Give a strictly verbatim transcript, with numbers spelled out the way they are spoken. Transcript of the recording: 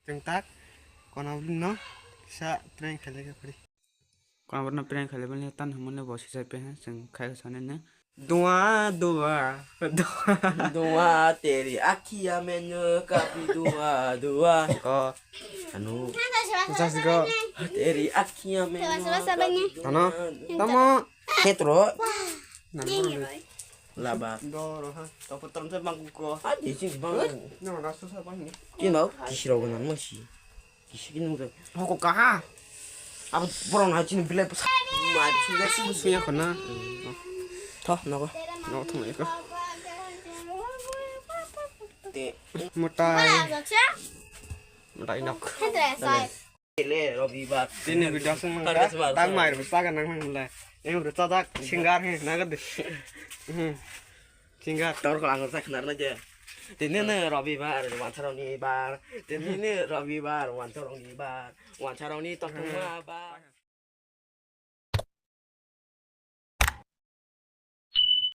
Chwng tak, kono bwlwino sa prank khailai kha phari. Kono bwlwino prank khailai bwlwino tan hwnmano bo sijai pe ha, chwng khai sanai no. Dua, dua, dua. Dua, teri akhiya mein kabhi dua, dua. Ko. Anu. Jas go. Teri akhiya mein Tano. Tamo. Hetro. Nang. Laba. Doro ha. Topo tom se bang ko. Ah, di sing bang. No, rasu sa bang ni. Kino, kisiro gana masi. Kisi kino de. Hoko kaha. Abo borok na chini bilai. Mai sudah sih. Suya kona. Thoh, nogo. No, thoh, nogo. Te. Motai. Motai nok. Ele Robibar. Tini video sung nang. Tang mai ru saga nang nang le. Em ru sadak singer he naga de. Hmm. Singer. Tor ko ang sa khnar na je. Tini ne Robibar, wansaroni bar. Tini ne Robibar, wansaroni bar. Wansaroni tor ma bar.